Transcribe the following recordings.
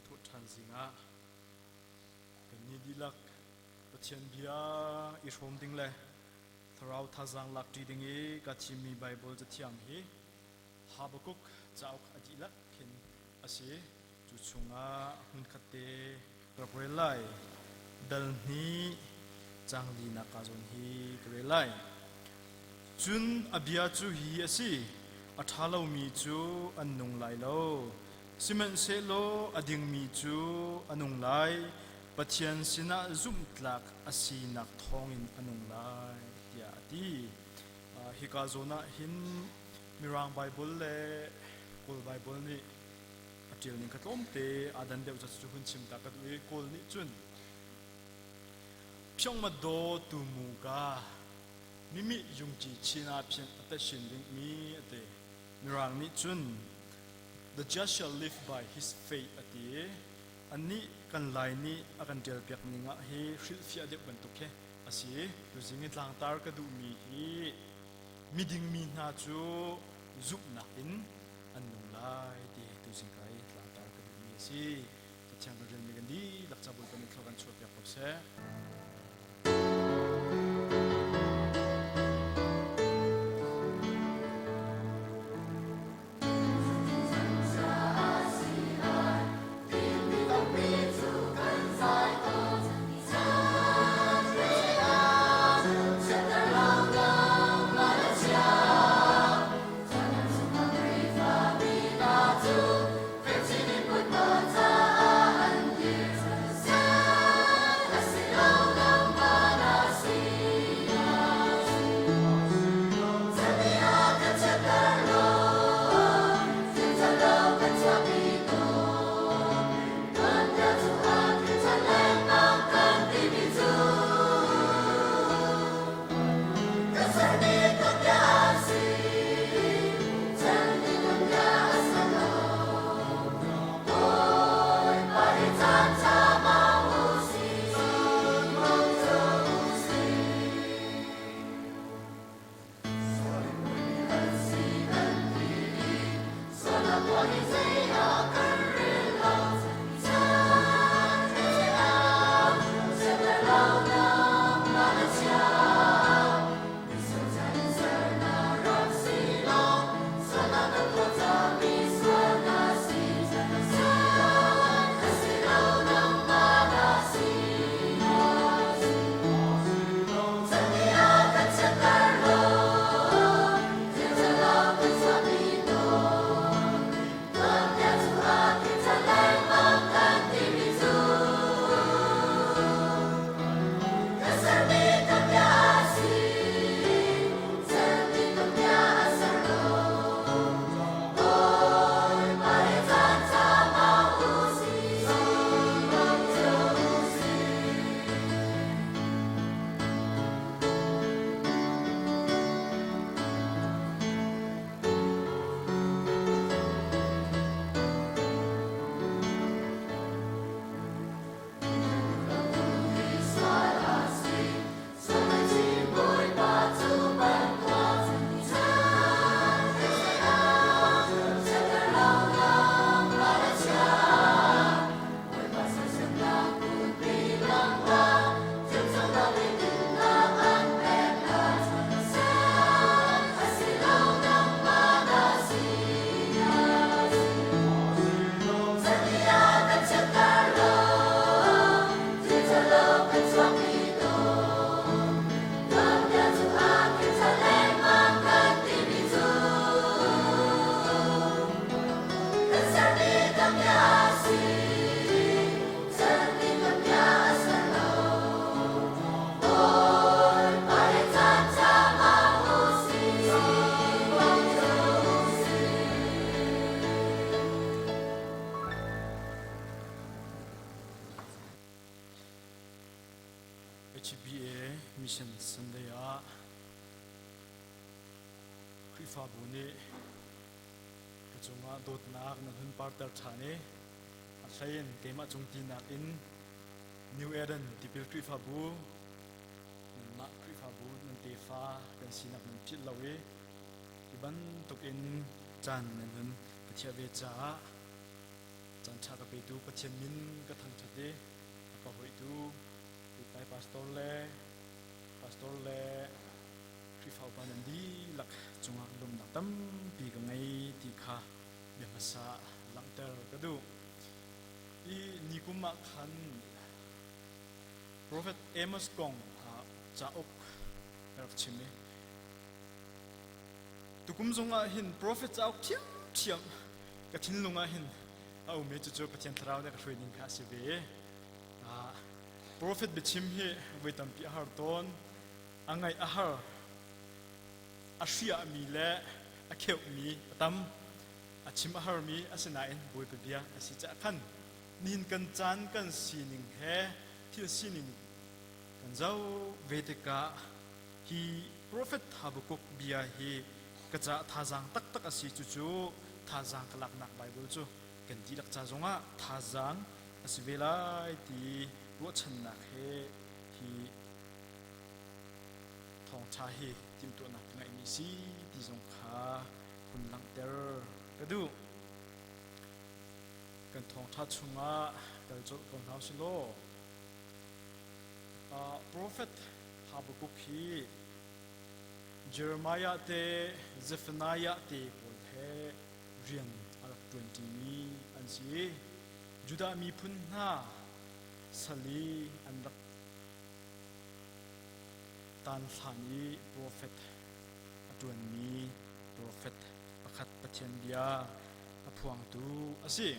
thawh ṭhan zingah kannih dihlak Pathian bia i hrawm ding le thlarau thazaang lak ṭi ding i ka thimmi Baibal cathiang hi Habakkuk cauk a dihlak khin a si. Cu chungah hmunkhat te ka rak rel lai. Dal hnih caang linak ka zawn hi ka rel lai. Cun a bia cu hi a si, a ṭha lomi cu an nung lai lo, sihmanhsehlaw a dingmi cu a nung lai, Pathian sinah zumhtlak a sinak thawngin a nung lai, tiah a ti. Hika zawn ah hin Mirang Baibal le Kawl Baibal nih a ṭial ning kha tlawmte aa dan deuh cu hun chim ta ka duh i Kawl nih cun Phyongmadaw tu mu ka mimi yungci china phian a tashin ding mi a ti. Mirang nih cun The just shall live by his faith a ti i annih kan Lai nih a kan ṭialpiak ning ah hi hrilhfiah deuh bantuk khi a si. Tuzing i tlangtar ka duhmi hi miding mi hna cu zumhnak in an nung lai ti tuzing ka i tlangtar ka duhmi a si. Cathiang kan relmi kan dihlak ca Bawipa nih thlua kan chuahpiak ko seh. HBA Mission Sunday ah Khrihfabu nih ka cungah dawtnak nan hun parter ṭhan i a hleiin keimah cung tinak in New Eden tipil Khrihfabu nanmah Khrihfabu nan tefa kan sinak nan philh lo i hi bantuk in caan nan hun ka thiah ve caah caan ṭha ka petu Pathian min ka thangṭhat i a ka hoihtu Lutlai pastor le pastor le Khrihfa upa nan dihlak cungah lawmhnak tampi ka ngei ti kha bia hmasa langhter ka duh. I nikum ah khan Profet Amos kong cauk ka rak chim i tukum zongah hin profet cauk ṭhiamṭhiam ka thinlung ah hin a um i cucu Pathian Thlarau nih a ka hruai ning kha a si ve. Profet biachim hi voi tampi a har tawn. A ngaih a har. A hriahmi le a kheuhmi a tam. A chim a harmi asinain Bawipa bia a si caah khan nihin kan caan kan sining he thil sining kan zoh ve tikah hi profet Habakkuk bia hi ka caah thazaang taktak a si. Cucu thazaang ka laknak Baibal cu kan dihlak ca zongah thazaang a si ve lai ti ruahchannak he hi thawngṭha hi timhtuahnak ka ngeihmi si ti zong kha hun langhter ka duh. Kan thawngṭha chungah kal colh ko hna usih law Profet Habakkuk hi Jeremiah te Zephaniah te pawl he rian a rak ṭuanṭimi an si i Judah miphun hna sal i an rak taan hlan i profet a ṭuanmi profet pakhat Pathian bia a phuangtu a si.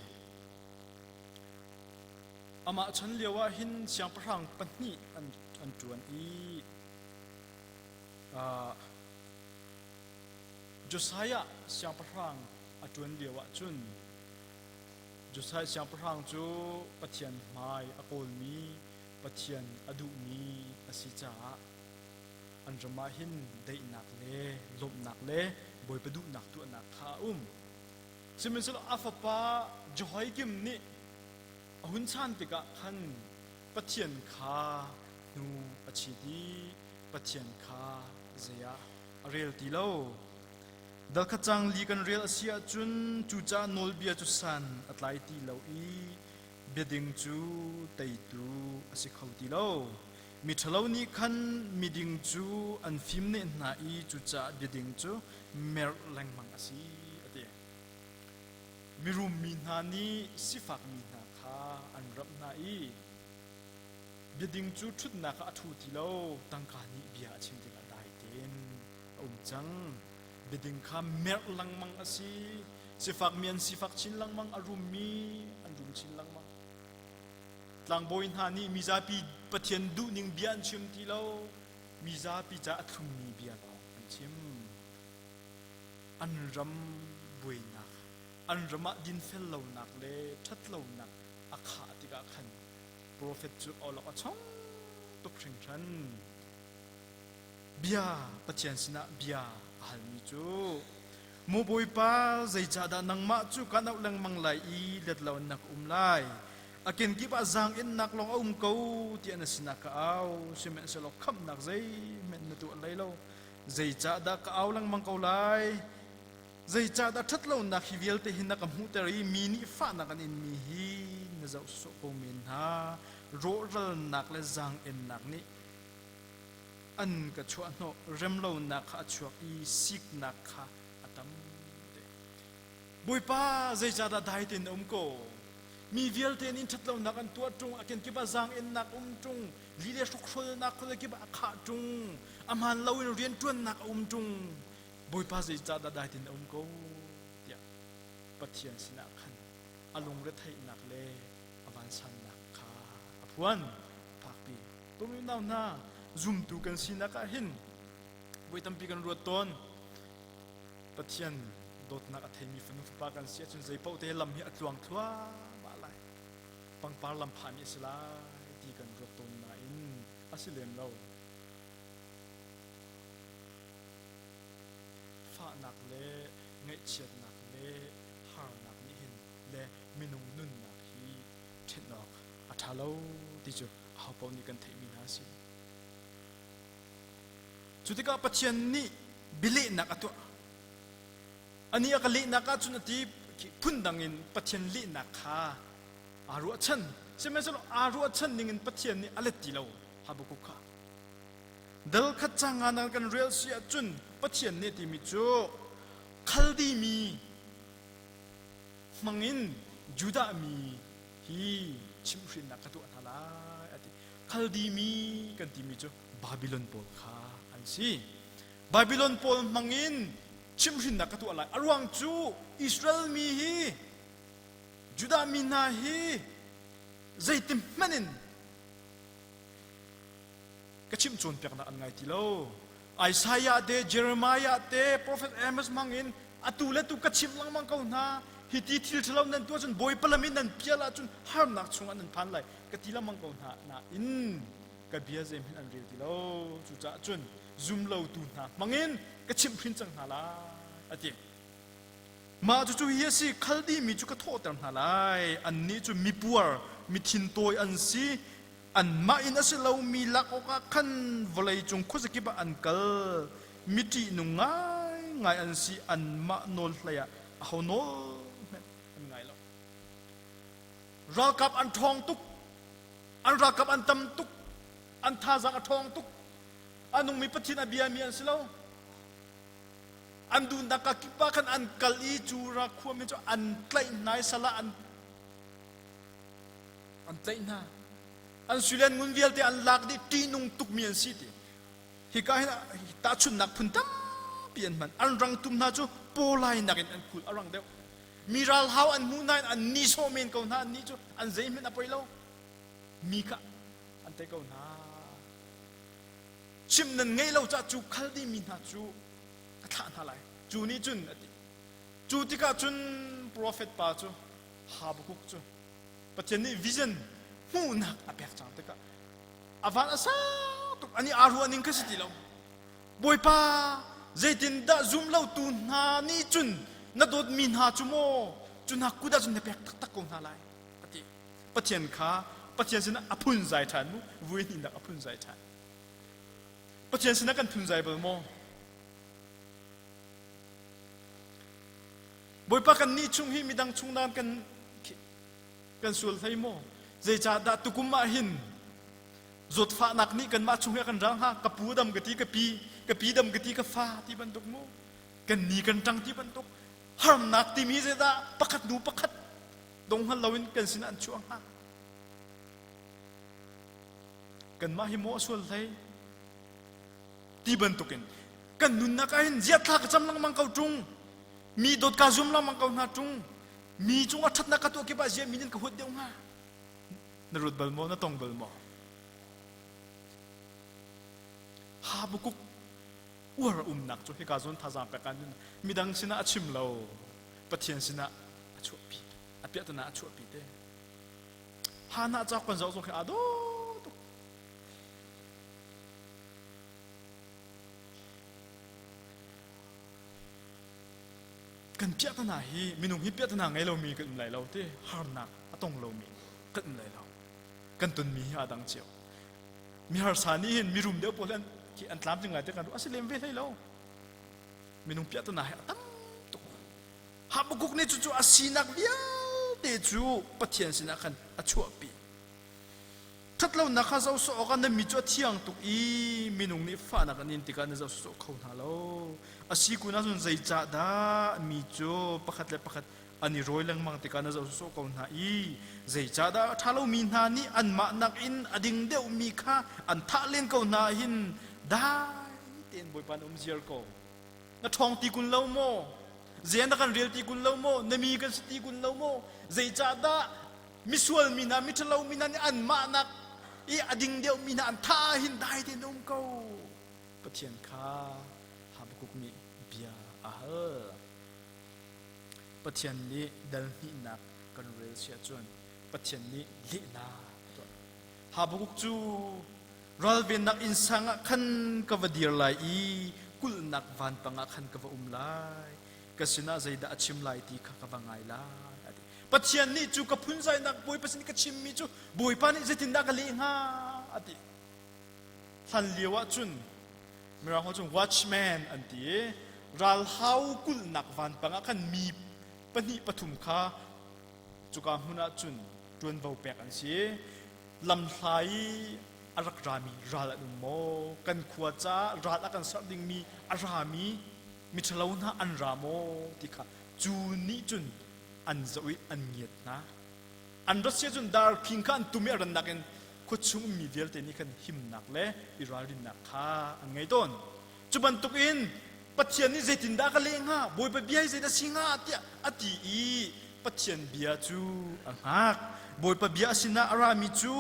Amah chan lioah hin siangpahrang pahnih an, an ṭuan i uh, Josiah siangpahrang a ṭuan lioah cun Josiah siangpahrang cu Pathian hmai a kawlmi, Pathian a duhmi a si caah an ram ah hin daihnak le lawmhnak le Bawipa duhnak tuahnak kha a um. Sihmanhsehlaw a fapa Jehoiakim nih a hun chan tikah khan Pathian kha hnu a chit i Pathian kha zei ah a rel ti lo. Dal kha cang li kan rel a si ahcun cucaah nawlbia cu san a tlai ti lo i biading cu teitu a si kho ti lo. Miṭhalo nih khan miding cu an fimneh hna i cucaah biading cu merh lengmang a si, a ti. Mirum mi hna nih sifakmi hna kha an ramh hna i biading cu ṭhutnak ah a ṭhu ti lo, tangka nih bia a chim tikah dai tein a um cang. Biading kha merh lengmang a si. Sifakmi an sifak chin lengmang, a rummi an rum chin lengmang. Tlangbawi hna nih mizapi Pathian duhning bia an chim ti lo, mizapi ca a thlummi bia lawng an chim. An ram buainak, an ram ah dinfel lonak le ṭhat lonak a khah tikah khan profet cu awlok a chong tuk hringhran. Bia Pathian sinah bia a halmi cu Maw Bawipa, zeicahdah nangmah cu kan auh lengmang lai i let lo in na ka um lai? A kenkip ah zaang-ennak lawng a um ko tiah na sinah ka au. Sihmanhsehlaw khamhnak zeihmanh na tuah hlei lo. Zeicahdah ka au lengmang ko lai? Zeicahdah ṭhatlonak hi vialte hi na ka hmuhter i mi nih fahnak an inmi hi na zoh sawh ko men hna? Rawhralnak le zaang-ennak nih an ka chuahhnawh, remlonak kha a chuak i siknak kha a tam te. Bawipa, zeicahdah dai tein na um ko? Mi vialte nih ṭhatlonak an tuah ṭung, a kenkip ah zaang-ennak um ṭung, li le hrokhrolnak khuazakip ah a khah ṭung, a hmaan loin rianṭuannak a um ṭung. Bawipa, zeicahdah dai tein na um ko? tiah Pathian sinah khan a lungretheihnak le a vansannak kha a phuan. Phakpi. Tum unau hna, zumtu kan sinak ah hin voi tampi kan ruat tawn. Pathian dawtnak a theimi fanu fapa kan si ahcun zei paoh te lam hi a tluang thluahmah lai. Pangpar lam phahmi a si lai ti kan ruat tawn nain a si lem lo. Fahnak le ngaihchiatnak le harnak nih hin le minung nunnak hi ṭhen awk a ṭha lo ti cu ahopaoh nih kan theihmi hna a si. Cu tikah Pathian nih bialehnak a tuah. Anih a ka lehnak ahcun a ti phundang in Pathian lehnak kha Aa ruahchan. Sihmanhsehlaw aa ruahchan ningin Pathian nih a let ti lo Habakkuk kha. Dal khat cang nga nan kan rel si ahcun Pathian nih timi cu Khaldi mi hmangin Judah mi hi chimhhrinnak ka tuah hna lai a ti. Khaldi mi kan timi cu Babylon pawl kha an si. Babylon pawl hmangin chimhhrinnak ka tuah lai. A ruang cu Israel mi hi Judah mi hna hi zeitin hmanh in ka chimh cawnpiaknak an ngai ti lo. Isaiah te, Jeremiah te, Prophet Amos hmang in atu le tu ka chimh lengmang ko hna. Hi ti thil ṭhalo nan tuah cun Bawipa lam in nan pial ahcun harnak chungah nan phan lai ka ti lengmang ko hna. Nain ka bia zeihmanh an rel ti lo. Cucaah cun zumlotu hna hmangin ka chimhhrin cang hna lai, a ti. Mah cucu hi a si, Khaldi mi cu ka thawhter hna lai. Annih cu mipuar, mithintawi an si. Anmah in a si lomi lak awkah khan vawleicung khuazakip ah an kal. Mi ṭihnung ngaingai an si, anmah nawl hlei ah aho nawl hmanh an ngai lo. Ralkap an ṭhawng tuk, an ralkap an tam tuk, an thazaang a ṭhawng tuk. A nungmi Pathian a biami an si lo. An duhnak ka kip ah khan an kal i cu ra khuami cu an tlaih hna i sal ah an an tlaih hna. An sui le an ngun vialte an lak dih ṭihnung tukmi an si ti. Hika hin tahchunhnak phun tampi an hman. An rangtum hna cu pawlai nakin an khul a rang deuh. Mi ralhau an hmuh nain an nihsawh men ko hna. Annih cu an zeihmanh a poi lo. Mi kha an tei ko hna. Chimh nan ngeih lo caah cu Khaldi mi hna cu ka thlah hna lai. Cu nih cun a ti. Cu tikah cun profet pa cu Habakkuk cu Pathian nih vision hmuhnak a pek cang tikah a van a sau tuk ani aa ruah ning kha si ti lo. Bawipa zeitindah zum lotu hna nih cun na dawtmi hna cu maw cu hna kut ah cun na pek taktak ko hna lai a ti. Pathian kha Pathian sinah a phunzai ṭhan mu vui hnihnak a phunzai ṭhan. Pathian sinah kan phunzai bal maw? Bawipa kan nih chung hi midang chung nan kan kan sual hlei maw? Zeicahdah tukum ah hin zawtfahnak nih kanmah chung hi a kan ral hnga? Ka pu dam ka ti, ka pi, ka pi dam ka ti, ka fa ti bantuk mu. Kan ni kan ṭang ti bantuk. Harnak timi zeidah pakhat hnu pakhat dong hngal loin kan sinah an chuah hnga? Kanmah hi maw a sual hlei? Ti bantukin kan nunnak ah hin ziathla ka cam lengmang ko ṭung. Mi dawt ka zum lengmang ko hna ṭung. Mi cungah ṭhatnak ka tuah kip ah ziah mi nih an ka huat deuh hnga? Na ruat bal maw? Na tong bal maw? Habakkuk uar a umnak cu hika zawn thazaang pek ah midang sinah a chim lo. Pathian sinah a chuahpi. A piahtana a chuahpi te. Hannah cauk kan zoh zong khi aa dawh tuk. Kan piahtana hi minung hi piahtana ngei lomi kan um lai lo ti harnak a tong lomi kan um lai lo. Kan tonmi hi aa dang cio. Mi harsa nih hin mirum deuh pawl an khi an tlamtling lai te kan ruah a si lem ve hlei lo. Minung piahtana hi a tam tuk. Habakkuk nih cucu a sinak vialte cu Pathian sinah khan a chuahpi. Ṭhatlonak kha zoh sawh awkah na mi cu a thiang tuk i minung nih fahnak an in tikah na zoh sawh kho hna lo. A si kun ahcun zeicahdah mi cu pakhat le pakhat an i rawi lengmang tikah na zoh sawh ko hna i zeicahdah a ṭha lomi hna nih anmah nakin a ding deuhmi kha an thah len ko hna hin dai tein Bawipa na um ziar ko. Na ṭhawng ti kun lo maw? Zei na kan rel ti kun lo maw? Na mi kan si ti kun lo maw? Zeicahdah misual mi hna, miṭhalo mi hna nih anmah nak i a ding deuhmi hna an thah ah hin dai tein um ko. Pathian kha Habakkuk nih bia a hal. Pathian nih dal hnihnak kan rel si ahcun Pathian nih lehnak a tuah. Habakkuk cu ralvennak innsang ah khan ka va dir lai i kulhnak vanpang ah khan ka va um lai. Ka sinah zeidah a chim lai ti kha ka va ngai lai. A ti. Pathian nih cu ka phunzainak Bawipa sin ka chimmi cu Bawipa nih zeitindah ka leh hnga a ti. Hlan lio ah cun Mirang holh cun watchman an ti i ralhau kulhnak vanpang ah khan mi pahnih pathum kha cuka hmun ah cun. ṭuanvo pek an si. Lamhla i a rak rami ral an um maw? Kan khua caah ral a kan serh dingmi a rami miṭhalo hna an ra maw ti kha cu nih cun an zoh i an ngiat hna. An rat si ahcun darkhing kha an tum i a rannak in khuachung ummi vialte nih khan himnak le i ralrinnak kha an ngei tawn. Cu bantukin Pathian nih zeitindah ka leh hnga, Bawipa bia hi zeidah si hnga tiah a ti i Pathian bia cu a hngak. Bawipa bia a sinah a rami cu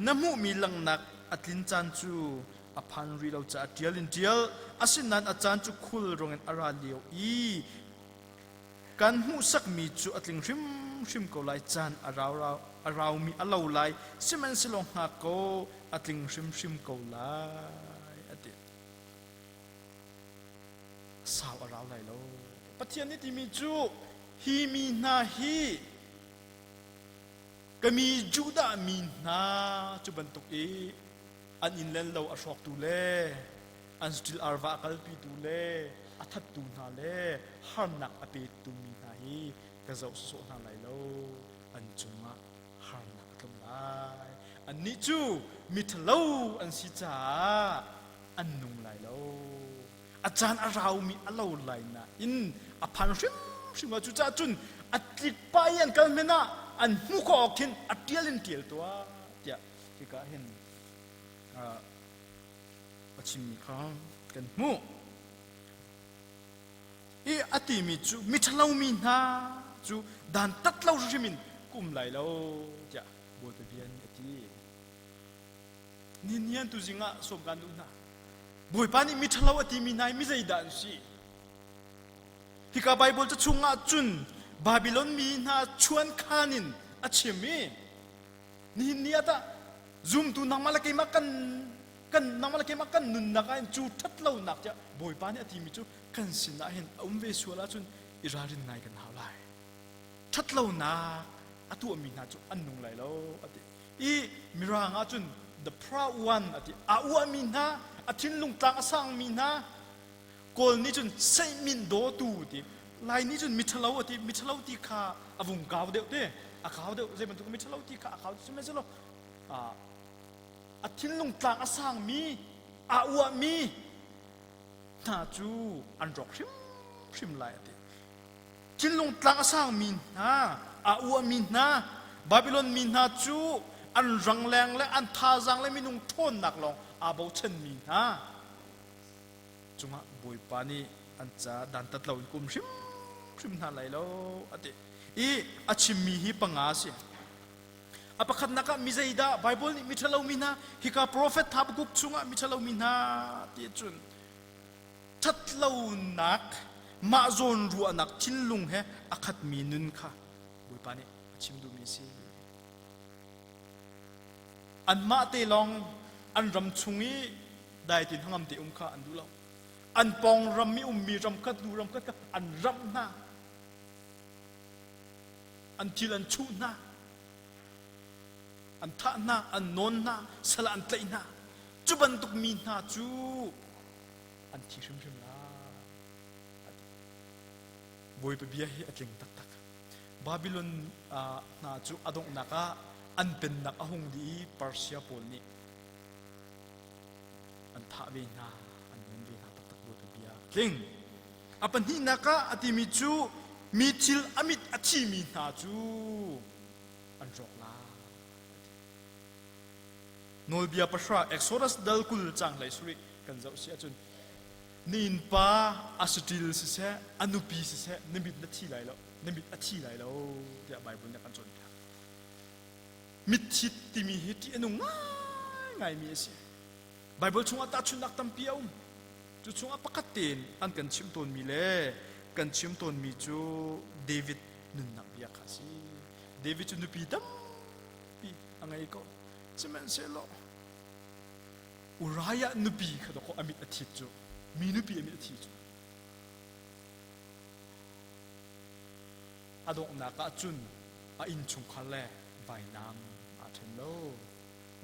na hmuhmi langhnak a tlin caan cu a phan rih lo caah ṭial in ṭial, asinain a caan cu khulrang in a ra lio i kan hmuhsakmi cu a tling hrimhrim ko lai. Caan a rau a raumi a lo lai, sihmanhsehlaw hngak ko, a tling hrimhrim ko lai, a ti. Sau a rau lai lo. Pathian nih timi cu hi mi hna hi ka mi Judah mi hna cu bantuk i an inn le lo a hrawktu le an saṭil arva a kalpitu le a thattu hna le harnak a petu mi hna hi ka zoh sawsawh hna lai lo an cungah harnak a tlung lai annih cu miṭhalo an si caah an nung lai lo a caan a raumi a lo lai nain a phan hrimhrim lo cucaah cun a tlik pah i an kal hmanh ah an hmuh khawh awk khin a ṭial in ṭial tuah tiah hika hin a chimmi kha kan hmuh. I a timi cu miṭhalo mi hna cu dantat lo hrim in ka um lai lo tiah Bawipa bia nih a ti. Nihin tuzing ah sawm kan duh hna. Bawipa nih miṭhalo a timi hna hi mi zeidah an si? Hika Baibal ca chungah cun Babylon mi hna chuankhan in a chim i nihin ni ah tah zumtu nangmah le keimah kan kan nangmah le keimah kan nunnak ah hin cu ṭhatlonak tiah Bawipa nih a timi cu kan sinah hin a um ve sual ahcun i ralrin ngai kan hau lai. Ṭhatlonak a tuahmi hna cu an nung lai lo a ti. I Mirang ah cun the proud one a ti. Aa uahmi hna, a thinlung tlang a sangmi hna, Kawl nih cun seihmin dawtu ti. Lai nih cun miṭhalo a ti. Miṭhalo ti kha a vung kau deuh te. A kau deuh. Zei bantuk miṭhalo ti kha a kau sihmanhsehlaw a thinlung tlang a sangmi, aa uahmi hna cu an rawk hrimhrim lai a ti. Thinlung tlang a sangmi hna, aa uahmi hna, Babylon mi hna cu an rangleng le an thazaang le minung ṭhawnnak lawng aa bochanmi hna cungah Bawipa nih an ca dantat loin kum hrimhrim hna lai lo a ti. I a chimmi hi panga a si. A pakhatnak ah mi zeidah Baibal nih miṭhalo mi hna hika profet Habakkuk chungah miṭhalo mi hna ti cun ṭhatlonak mah zawn ruahnak thinlung he a khatmi nun kha Bawipa nih a chim duhmi a si. Anmah te lawng an ram chung i dai tein hnangam te um kha an duh lo. An pawng ram i ummi ram khat hnu ram khat kha an ramh hna. An thil an chuh hna. An thah hna, an nawn hna, sal ah an tlaih hna. Cu bantuk mi hna cu an thi hrimhrim lai. Bawipa bia hi a tling taktak. Babylon hna cu a donghnak ah an pennak a hung dih i Persia pawl nih an thah ve hna, an nun ve hna taktak Bawipa bia a tling. A pahnihnak ah a timi cu mi thil a mit a thimi hna cu an rawk lai. Nawlbia pahra Exodus dal 20 cang hlei sarih kan zoh si ahcun na innpa a saṭil siseh a nupi siseh na mit na thi lai lo na mit a thi lai lo tiah Baibal nih a kan cawnpiak. Mitthit timi hi ṭih a nung ngaingaimi a si. Baibal chungah tahchunhnak tampi a um. Cu chungah pakhat tein an kan chimh tawnmi le kan chim tawnmi cu David nunnak bia kha a si. David cu nupi tampi a ngei ko. Sihmanhsehlaw Uriah nupi kha dawkaw a mit a thit cu mi nupi a mit a thi cu a donghnak ah cun a innchungkhar le vainam aa ṭhen lo.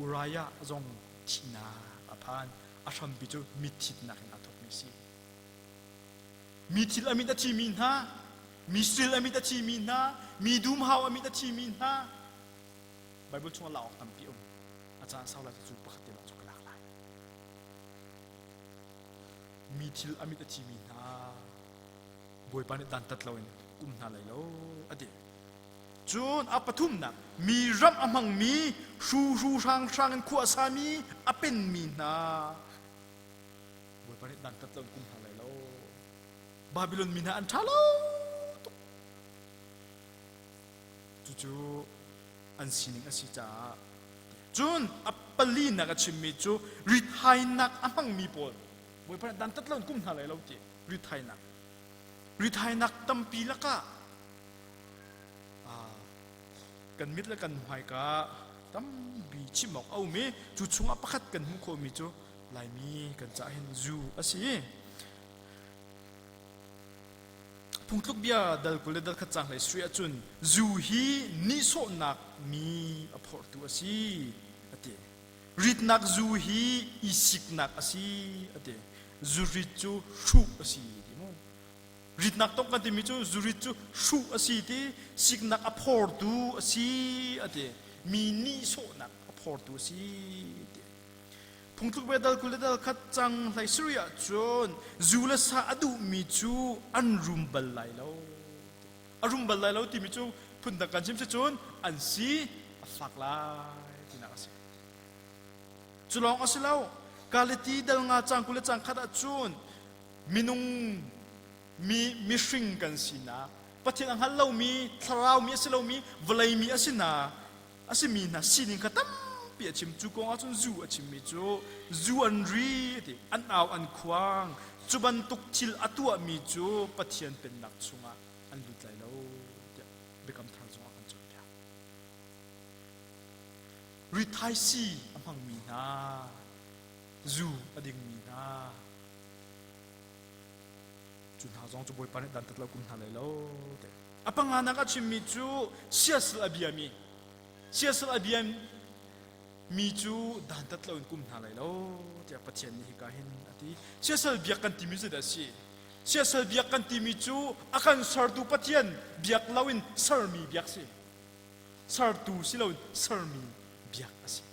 Uriah zong thihnak a phan. A hrampi cu mitthitnak in aa thawkmi a si. Mi thil a mit a thimi hna, mi sil a mit a thimi hna, mi dumhau a mit a thimi hna. Bible chungah lak awk tampi um. A caan sau lai cu pakhat te lawng cu ka lak lai. Mi thil a mit a thimi hna Bawipa nih dantat loin kum hna lai lo a ti. Cun a pathumnak mi ram a hmangmi hru hru hrang hrang in khua a sami a penmi hna Bawipa nih dantat loin kum hna lai lo. Babylon mi hna an ṭha lo tuk. Cucu an sining a si caah cun a palinak a chimmi cu rithainak a hmangmi pawl Bawipa nih dantat loin kum hna lai lo ti rithainak rithainak tampi lakah kan mit le kan hmaika tampi chim awk a um i cu chungah pakhat kan hmuh khawhmi cu Laimi kan cah hin zu a si. Phungtluk bia dal 20 le dal khat cang hlei sui ahcun zu hi nihsawhnak mi a phorhtu a si a ti. Ritnak zu hi i siknak a si a ti. Zurit cu hruh a si ti mu. Ritnak tong kan timi cu zurit cu hruh a si ti, siknak a phortu a si a ti. Mi nihsawhnak a phortu a si ti. Phungtluk bia dal 20 le dal khat cang hlei sarih ahcun zu le sa a duhmi cu an rum bal lai lo. A rum bal lai lo timi cu phundang kan chim si cun an si a fak lai tinak a si. Cu lawng a si lo. Galati dal nga cang 20 le cang khat ahcun minung mi mihring kan sinak Pathian a hngal lomi thlarau mi a si lomi vawlei mi a si na a simi hna sining kha tampi a chim. Cu kong ahcun zu a chimmi cu zu an ri ti an au an khuang cu bantuk thil a tuahmi cu Pathian pennak chungah an lut lai lo tiah Biakam Thar zongah kan cawnpiak. Rithaisii a hmangmi hna, zu a dingmi hna, cu hna zong cu Bawipa nih dantat lo kum hna lai lo ti. A panganak a chimmi cu siasal a biami siasal a biami cu dantat loin kum hna lai lo tiah Pathian nih hika hin a ti. Siasal biak kan timi zeidah a si? Siasal biak kan timi cu a kan sertu Pathian biak loin sermi biak si. Sertu si loin sermi biak a si.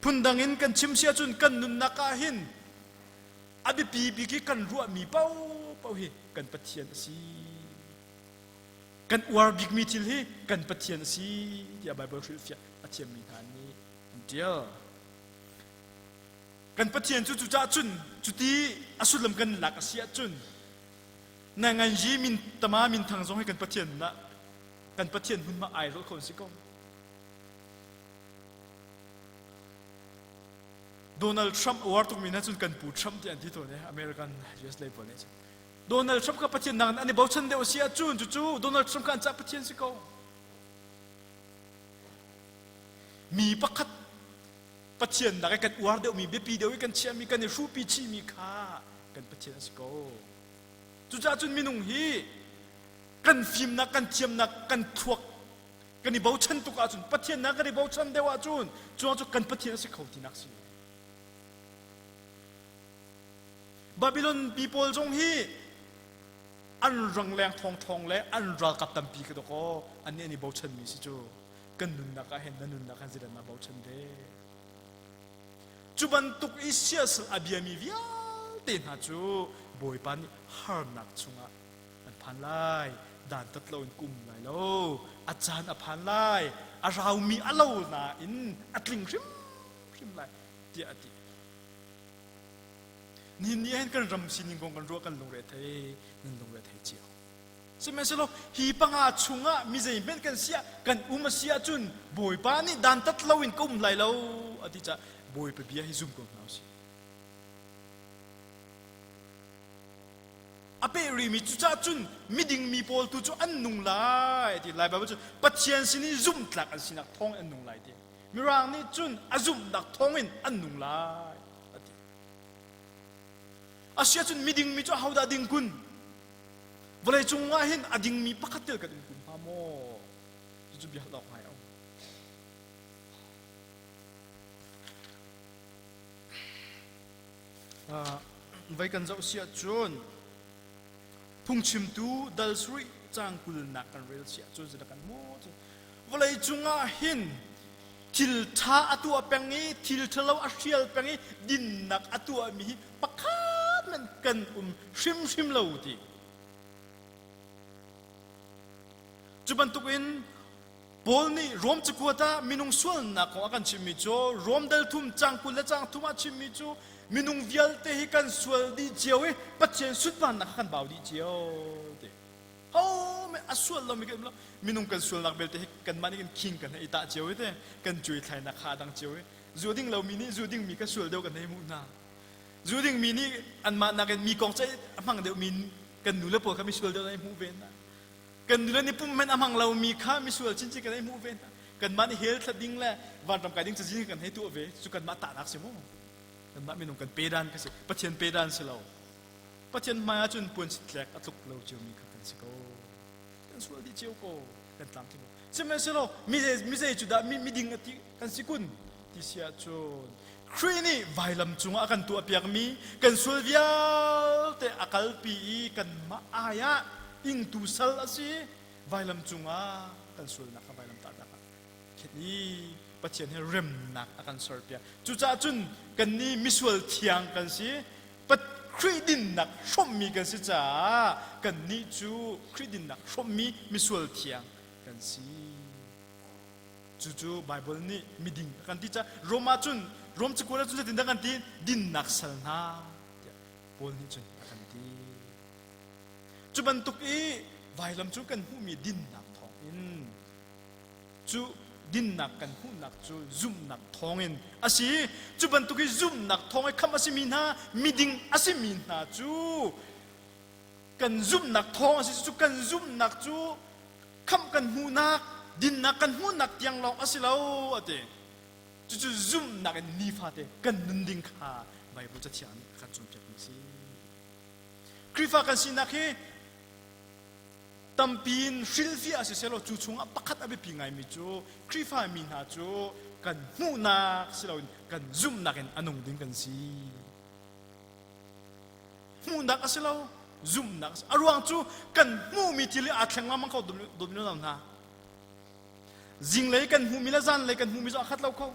Phundang in kan chim si ahcun kan nunnak ah hin a biapi bik i kan ruahmi paohpaoh hi kan Pathian a si. Kan uar bikmi thil hi kan Pathian a si tiah Baibal hrilhfiah a thiammi hna nih an ṭial. Kan Pathian cu cucaah cun cuti a sullam kan lak a si ahcun nanganyi min tama minthang zong hi kan Pathian na kan Pathian hmunhma ai rawlh kho an si ko. Donald Trump uar tukmi hna cun kan pu Trump ti an ti tawn i American US lei pawl nih cun Donald Trump kha Pathian nak an i bochan deuh a si ahcun cucu Donald Trump kha an cah Pathian si ko. Mi pakhat Pathian nak i kan uar deuhmi biapi deuh i kan chiahmi kan i hruhpi chihmi kha kan Pathian a si ko. Cucaah cun minung hi kan fimnak kan thiamnak kan thluak kan i bochan tuk ahcun Pathian nak kan i bochan deuh ahcun cu cu kan Pathian a si kho tinak si. Babylon mi pawl zong hi an rangleng thawngthawng le an ralkap tampi ka dawkaw annih an i bochanmi si cu kan nunnak ah hin na nunnak han zeidah naa bochan ve cu bantuk i siasal a biami vialte hna cu Bawipa nih harnak chungah an phan lai dantat loin kum lai lo a caan a phan lai a raumi a lo nain a tling hrimhrim lai tiah a ti nihin ni hin kan ram sining kong kan ruah kan lungre thei nan lungre thei cio sihmanhsehlaw hi panga chungah mi zeihmanh kan siah kan um a si ahcun bawipa nih dantat loin ka um lai lo a ti caah bawipa bia hi zum ko hna usih A peh rihmi cucaah cun miding mi pawl tu cu an nung lai ti Lai Baibal cu Pathian sin i zumhtlak an sinak thawng an nung lai ti. Mirang nih cun a zumhnak thawngin an nung lai a ti. Asiahcun miding mi cu ahodah ding kun? Vawlei cung ah hin a dingmi pakhat tel kan um kun hnga maw? Cucu bia hal awk ngai a um. Vai kan zoh si ahcun phungchimtu dal sarih caang kulnak kan rel si ahcun zeidah kan hmuh? Vawlei cungah hin thil ṭha a tuah peng i thil ṭhalo a hrial peng i dinnak a tuahmi hi pakhat hmanh kan um hrimhrim lo ti. Cu bantukin Paul nih Rom cakuat ah minung sualnak kong a kan chimmi cu Rom dal thum cang 20 le cang thum ah chimmi cu minung vialte hi kan sual dih cio i Pathian sunparnak kha kan bau dih cio ti. Ho me a sual lomi kan um lo. Minung kan sualnak belte hi kanmah nih kan khing kan hei i tah cio i te kan cuai thlainak kha a dang cio i zu ding lomi nih zu dingmi kha sual deuh kan hei hmuh hna. Zu dingmi nih anmah nakin mi kong ceih a hmang deuhmi kan nu le pawl kha misual deuh an hei hmuh ve hna. Kan nule nih pum hmanh a hmang lomi kha misual chinchin kan hei hmuh ve hna. Kanmah nih hell thla ding le vanram kai ding cazin kan hei tuah ve. Cu kanmah tahnak si mu. Kanmah minung kan pedan ka si. Pathian pedan si lo. Pathian hmai ahcun puan sitlek a tluk lo ciomi kha kan si ko. Kan sual dih cio ko. Kan tlamtling ko. Sihmanhsehlaw mizei cu dah miding a ti kan si kun ti si ahcun Khrih nih vailam cungah a kan tuahpiakmi kan sual vialte a kalpi i kanmah ai ah ingtu sal a si. Vailam cungah kan sualnak kha vailam tahnak ah khin i Pathian he remnak a kan serpiak. Cucaah cun kannih misual thiang kan si. Khrih dinnak hrawmmi kan si caah kannih cu Khrih dinnak hrawmmi misual thiang kan si. Cucu Baibal nih miding a kan ti caah Rom ah cun Rom cakuat ah cun zeitindah kan ti dinnak sal hna tiah Paul nih cun a kan ti. Cu bantuk i vailam cu kan hmuhmi dinnak thawngin cu dinnak kan hmuhnak cu zumhnak thawngin a si. Cu bantuk i zumhnak thawng i khamh a simi hna miding a simi hna cu kan zumhnak thawng a si cu kan zumhnak cu khamh kan hmuhnak dinnak kan hmuhnak tiang lawng a si lo a ti. Cucu zumhnak in nifate kan nun ding kha Baibal Cathiang nih a kan cawnpiakmi a si. Khrihfa kan sinak hi tampi in hrilhfiah si sehlaw cu chungah pakhat a biapi ngaimi cu Khrihfa mi hna cu kan hmuhnak si loin kan zumhnak in a nung ding kan si. Hmuhnak a si lo, zumhnak a si. A ruang cu kan hmuhmi thil hi aa thleng lengmang kho dawmi lo hna. Zinglei kan hmuhmi le zanlei kan hmuhmi cu aa khat lo kho.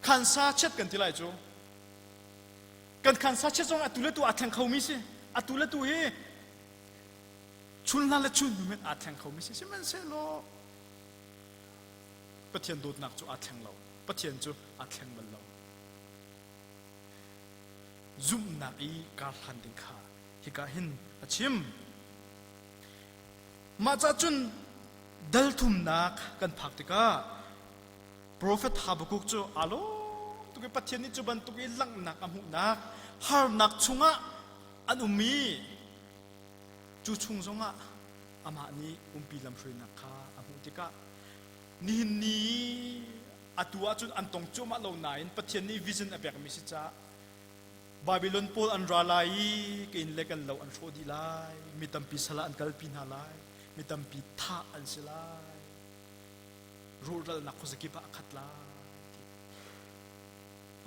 Khansa chiat kan ti lai cu. Kan khansa chiat zong atu le tu aa thleng khomi si. Atu le tu hi chun hlan le chun hnu men aa thleng khomi si. Sihmanhsehlaw Pathian dawtnak cu aa thleng lo. Pathian cu aa thleng bal lo. Zumhnak i kar hlan ding kha hika hin a chim. Mah cah cun dal thumnak kan phak tikah Profet Habakkuk cu aa lawm tuk i Pathian nih cu bantuk i langhnak a hmuhnak harnak chungah an um i cu chung zongah amah nih umpi lamhruainak kha a hmuh tikah nihin ni atu ahcun an tong cuahmah lo nain Pathian nih vision a pekmi si caah Babylon pawl an ra lai i ka inn le kan lo an hrawh dih lai mi tampi sal ah an kalpi hna lai mi tampi thah an si lai rawhralnak khuazakip ah a khat lai ti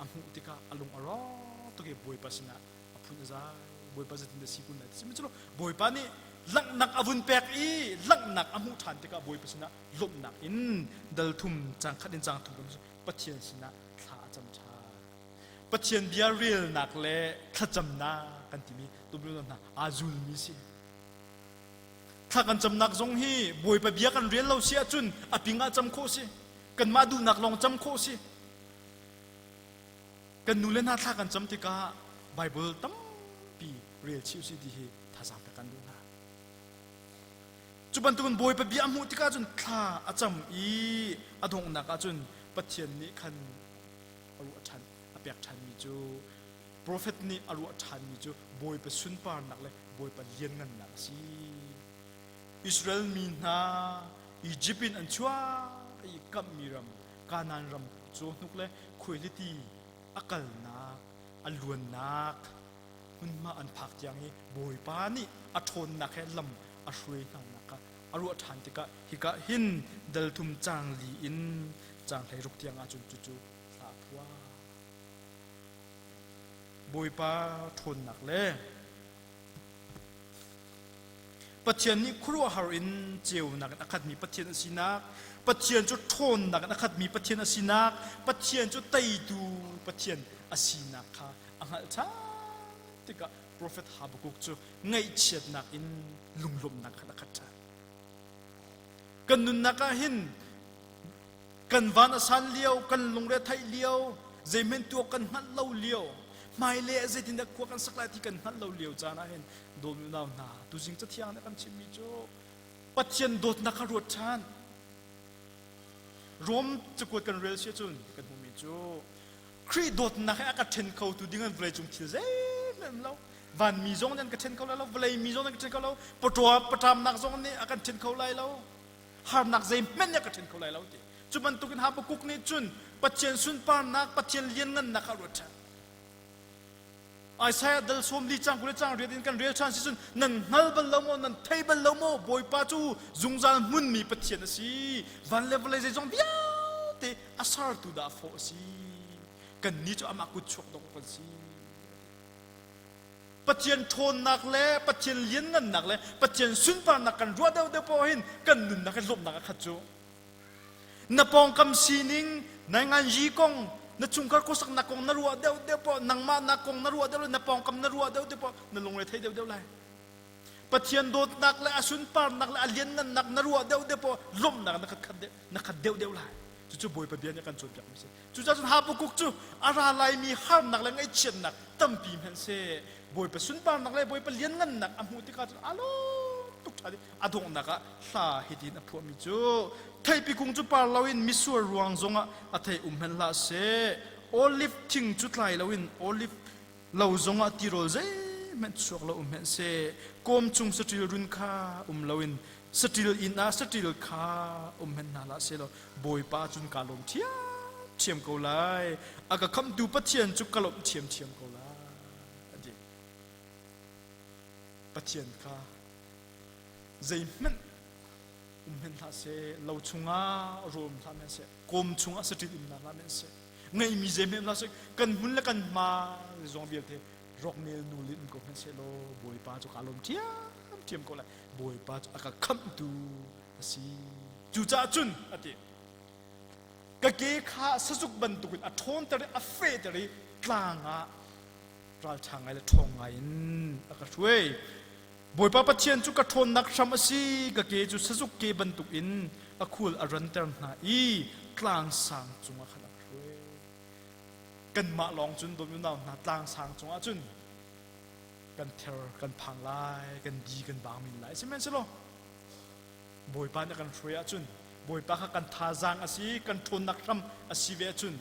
a hmuh tikah a lung a rawk tuk i Bawipa sinah a phun a zai. Bawipa zeitin dah si kun lai ti sihmanhsehlaw Bawipa nih langhnak a vun pek i langhnak a hmuh ṭhan tikah Bawipa sinah lawmhnak in dal thum cang khat in cang thum kan Pathian sinah thla a cam ṭhan. Pathian bia relnak le thlacamnak kan timi tumlun hna aa zulmi si. Thla kan camnak zong hi Bawipa bia kan rel lo si ahcun a ping ah cam khawh si. Kanmah duhnak lawng cam khawh si. Kan nu le hna thla kan cam tikah Bible tampi rel chih usih ti hi thazaang pek kan duh hna. Cu bantukin Bawipa bia a hmuh tikah cun thla a cam i a donghnak ahcun Pathian nih khan a ruah ṭhan, a pek ṭhanmi cu Profet nih a ruah ṭhanmi cu Bawipa sunparnak le Bawipa lianngannak a si. Israel mi hna Izipt in an chuak i kamhmi ram Kanaan ram cawhnuk le khuailiti a kalnak, a luannak hmunhma an phak tiang i Bawipa nih a ṭhawnnak he lam a hruai hnanak kha a ruah ṭhan tikah hika hin dal thum caang li in caang 16 tiang ahcun cucu hla a phuah. Bawipa ṭhawnnak le. Pathian nih khuaruahhar in ceunak in a khatmi Pathian a sinak, Pathian cu ṭhawnnak in a khatmi Pathian a sinak, Pathian cu teitu Pathian a sinak kha a hngalh ṭhan tikah profet Habakkuk cu ngaihchiatnak in lunglawmhnak khan a khat ṭhan. Kan nunnak ah hin kan van a san lio, kan lungre theih lio, zeihmanh tuak kan hngalh lo lio, hmailei ah zeitindah khua kan sak lai ti kan hngalh lo lio caan ah hin dawmi unau hna, tuzing cathiang nih a kan chimhmi cu Pathian dawtnak kha ruat ṭhan. Rom cakuat kan rel si ahcun kan hmuhmi cu Khrih dawtnak he a ka ṭhen khotu ding an vawleicung thil zeihmanh um lo. Vanmi zong nih an ka ṭhen kho lai lo, vawlei mi zong nih an ka ṭhen kho lo, pawṭaw paṭamnak zong nih a kan ṭhen kho lai lo, harnak zeihmanh nih a ka ṭhen kho lai lo ti. Cu bantukin Habakkuk nih cun Pathian sunparnak, Pathian lianngannak kha a ruat ṭhan. Isaiah dal sawm li cang 20 le cang riat in kan rel ṭhan si cun nan hngal bal lo maw, nan thei bal lo maw, Bawipa cu zungzal hmunmi Pathian a si. Van le vawlei zeizong vialte a sertu dah fawh a si. Kannih cu amah kut chuak dawh kan si. Pathian ṭhawnnak le Pathian lianngannak le Pathian sunparnak kan ruah deuhdeuh paoh hin kan nunnak hi lawmhnak a khat cu. Na pawngkam sining, na nganyi kong, na chungkhar khuasaknak kong na ruah deuhdeuh paoh, nangmah nak kong na ruah deuh le na pawngkam na ruah deuhdeuh paoh na lungre thei deuhdeuh lai. Pathian dawtnak le a sunparnak le a lianngannak na ruah deuhdeuh paoh lawmhnak na khat khat na khat deuhdeuh lai. Cucu Bawipa bia nih a kan cawnpiakmi a si. Cucaah cun Habakkuk cu a ra laimi harnak le ngaihchiatnak tampi hmanhseh Bawipa sunparnak le Bawipa lianngannak a hmuh tikah cun a lawm tuk ṭhan i a donghnak ah hla hitin a phuahmi cu theipi kung cu par loin misual ruang zongah a thei um hmanh hlah seh olive thing cu tlai loin olive lo zongah tirawl zeihmanh chuak lo um hmanh seh kawm chung saṭil run kha um loin saṭil inn ah saṭil kha um hmanh hna hlah seh law Bawipa cun kaa lawm ṭhiamṭhiam ko lai. A ka khamhtu Pathian cu ka lawmh ṭhiamṭhiam ko lai. A ti. Pathian kha zeihmanh um hmanh hlah seh, lo chungah rawl um hlah hmanh seh, kawm chungah saṭil um hna hlah hmanh seh, ngeihmi zeihmanh hlah seh, kan hmun le kan hma zong vialte roknel nu in um ko hmanh seh law Bawipa cu kaa lawm ṭhiamṭhiam ko lai. Bawipa cu a ka khamhtu a si. Cucaah cun a ti, ka ke kha sazuk bantukin a ṭhawnter i a fehter i tlang ah ralṭha ngai le ṭhawng ngai in a ka hruai. Bawipa Pathian cu ka ṭhawnnak hram a si, ka ke cu sazuk ke bantukin a khul a ranter hna i tlang sang cungah khan a ka hruai. Kanmah lawng cun dawt unau hna tlang sang cungah cun kan ther kan phang lai, kan di kan bang men lai. Sihmanhsehlaw Bawipa nih a kan hruai ahcun Bawipa kha kan thazaang a si, kan ṭhawnnak hram a si ve ahcun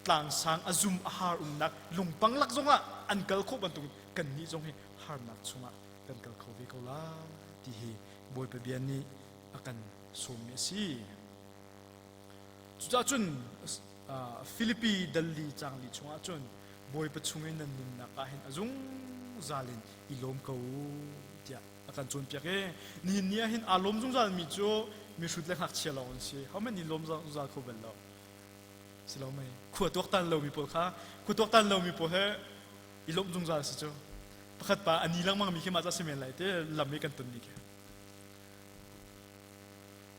tlangsang a zum a har umnak lungpang lak zongah an kal khawh bantuk kannih zong hi harnak chungah kan kal kho ve ko lai ti hi Bawipa bia nih a kan sawmmi a si. Cucaah cun Filipi dalli cangli chungah cun Bawipa chung i nan nunnak ah hin a zungzal in i lawm ko u tiah a kan cawnpiak i nihin ni ah hin aa lawm zungzalmi cu mihrut le ngakchia lawng an si. Hohmanh nih lawm zungzal kho bal lo. Si lo mei? Khua tuaktan lomi pawl kha khua tuaktan lomi pawl he i lawmh zungzal si cu. Pakhat pa a ni lengmang mi khi mah ca si men lai te lam i kan tonmi khi.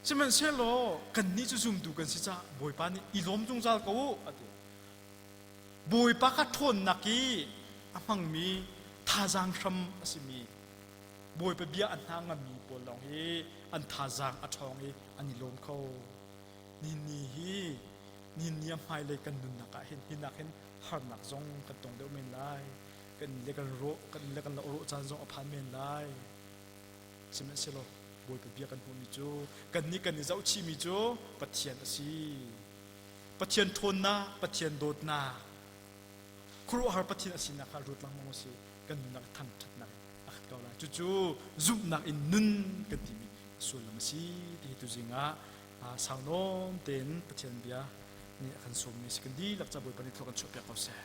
Sihmanhsehlaw kannih cu zumtu kan si caah Bawipa nih i lawm zungzal ko u a ti. Bawipa kha ṭhawnnak i a hmangmi thazaang hram a simi Bawipa bia a hna ngammi pawl lawng hi an thazaang a ṭhawng i an i lawm kho. Ni hi ni ni a hmailei kan nunnak ah hin hinak hin harnak zong kan tong deuh men lai. Kan le kan rawh kan le kan rawh caan zong a phan men lai. Sihmanhsehlaw Bawipa bia kan hmuhmi cu kannih kan i zohchihmi cu Pathian a si. Pathian ṭhawnnak, Pathian dawtnak, khuaruahhar Pathian a sinak kha ruat lengmang u sih. Kan nunnak thangṭhatnak in a khat ko lai. Cucu zumhnak in nun kan timi sullam a si ti hi tuzing ah sau nawn tein Pathian bia nih a kan sawmmi a si. Kan dihlak ca Bawipa nih thlua kan chuahpiak ko seh.